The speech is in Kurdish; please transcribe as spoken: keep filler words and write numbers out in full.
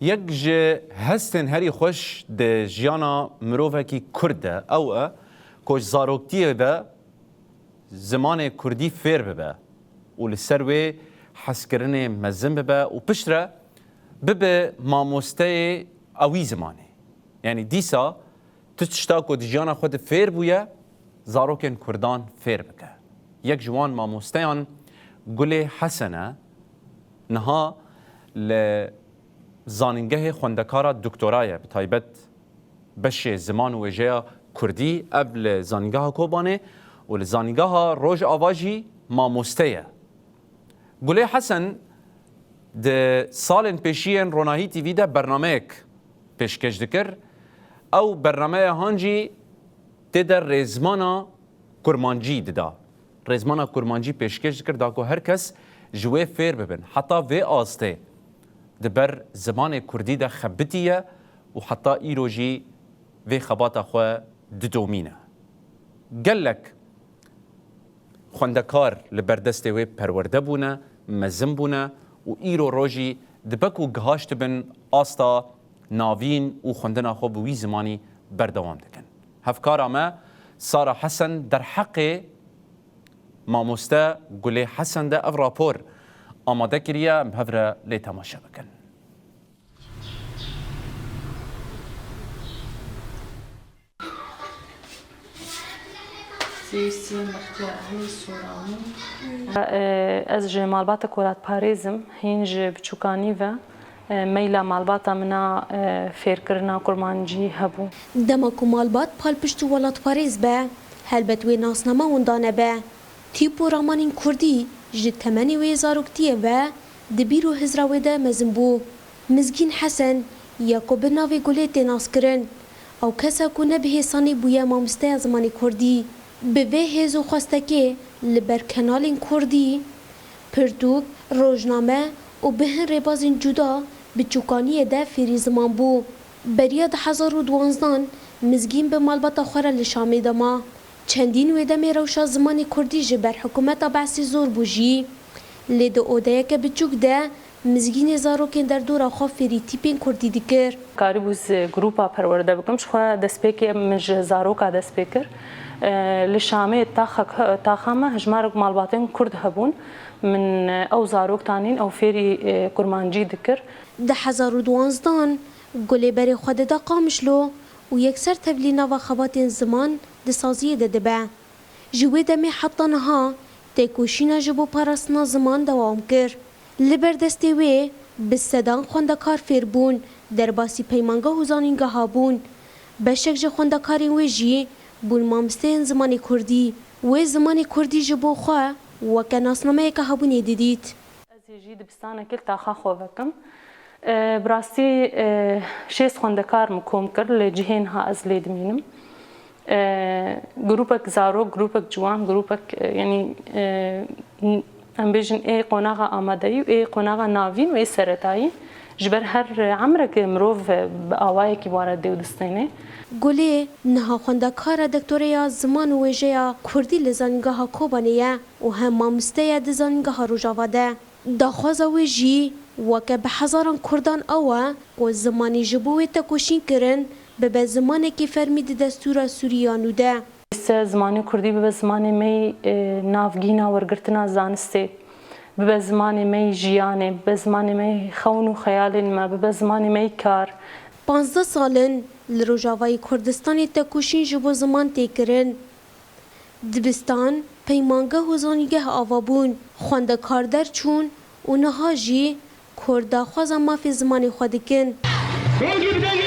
Yek ji hestên herî xweş di jiyana mirovekî Kurd de ew e ku ji zaroktiyê ve zimanê Kurdî fêr bibe û li ser wê hezkirinê mezin bibe û piştre bibe mamosteyê ewî zimanê. Yanî dîsa tu tişta ku di jiyana xwe de fêr bûye, zarokên Kurdan fêr bike. Yek ji wan mamosteyan Gulê Hesen e. Niha li zanîngehê xwendekara doktora ye, bi taybet beşê ziman û wêjeya Kurdî, ev li Zanîngeha Kobanê û li Zanîngeha Rojava jî mamoste ye. Gulê Hesen di salên pêşiyên Ronahî T V de bernameyek pêşkêş dikir. Ew bernameya han jî tê de rêzmana kurmancî dida. Rêzmana kurmancî pêşkêş dikir, da ku her kes ji wê fêr bibin. Heta vê astê di ber zimanê kurdî de xebitî ye û heta îro jî vê xebata xwe didomîne. Gelek xwendekar li ber destê wê perwerde bûne, mezin bûne û îro rojî dibe ku gihaştibin asta navîn û xwendina xwe bi wî zimanî berdewam dikin. Hevkara me Sara Hesen derheqê mamoste Gulê Hesen de ev rapor amade kiriye, em bi hev re lê temaşe bikin. Ez ji malbatek welatparêz im, hîn ji biçûkanî ve, e, meyla malbata min a, e, fêrkirina kurmancî hebû. Dema ku malbat palpişt û welatparêz be, helbet wê nasname winda nebe. Tîp û ramanên kurdî ji temenê wê zaroktiyê ve di bîr û hizra wê de mezin bû. Mizgîn Hesen ya ku bi navê Gulê tê naskirin, ew kesa ku ne bi hêsanî bûye mamosteya zimanê kurdî. Bi vê hêz û xwestekê li ber kenalên kurdî, pirtûk, rojname û bi hin rêbazên cuda bi çûkaniyê de fêrî ziman bû. Beriya du hezar û duwanzdan Mizgîn bi malbata xwe re li Şamê de ma. Çendîn wê demê rewşa zimanê kurdî ji ber hikûmeta Beesê zor bû jî. Lê di odeyeke biçûk de Mizgînê zarokên derdora xwe fêrî tîpên kurdî dikir. Karîbû ez grûpa perwerde bikim. Ji xwe destpêkê min ji zaroka dest pê kir. E, li Şamê taxek, taxa me hejmarek malbatên kurd hebûn. Min, e, ew zarok tanîn, ew fêrî, e, kurmancî dikir. Di hezar û duwanzdan Gulê berê xwe dida Qamişlo û yekser tevlî nava xebatên ziman di saziyê de dibe. Ji wê demê heta niha têkoşîna ji bo parastina ziman dewam kir. Li ber destê wê bi sedan xwendekar fêr bûn, derbasî peymangeh û zanîngeha bûn. Beşek ji xwendekarên wê jî bûn mamosteyên zimanê kurdî. Wê zimanê kurdî ji bo xwe weke nasnameyeke hebûnê didît. Ez ê jî dibistanekê li taxa xwe vekim. E, bi rastî, e, şêst xwendekar min kom kir li cihê niha ez lê dimînim. E, grûpek zarok, grûpek ciwan, grûpek, e, yanî, e, n-, em bêjin ê qonaxa amadeyî û ê qonaxa navîn û ê seretayî. Ji ber her emrek mirov bi awayekî wan re dê û distêne. Gulê niha xwendekara doktoreya ziman û wêjeya kurdî li Zanîngeha Kobanê ye û hem mamoste ye di Zanîngeha Rojava de. Daxwaza wê jî weke bi hezaran kurdan ew e ku zimanê ji bo wê tekoşîn kirin bibe zimanekî fermî di destûra Sûrî ya nû de. Wisa zimanê kurdî bibe zimanê me yî, e, navgîna wergirtina zanistê, bibe zimanê me yî jiyanê, bibe zimanê me yî xewn û xeyalên me, bibe zimanê me yî kar. Panzdeh sal in li Rojavayê Kurdistanê tekoşîn ji bo ziman tê kirin. Dibistan, peymangeh û zanîngeh ava bûn, xwendekar derçûn û niha jî Kurd daxwaza mafê zimanê xwe dikin. Dengê bi deng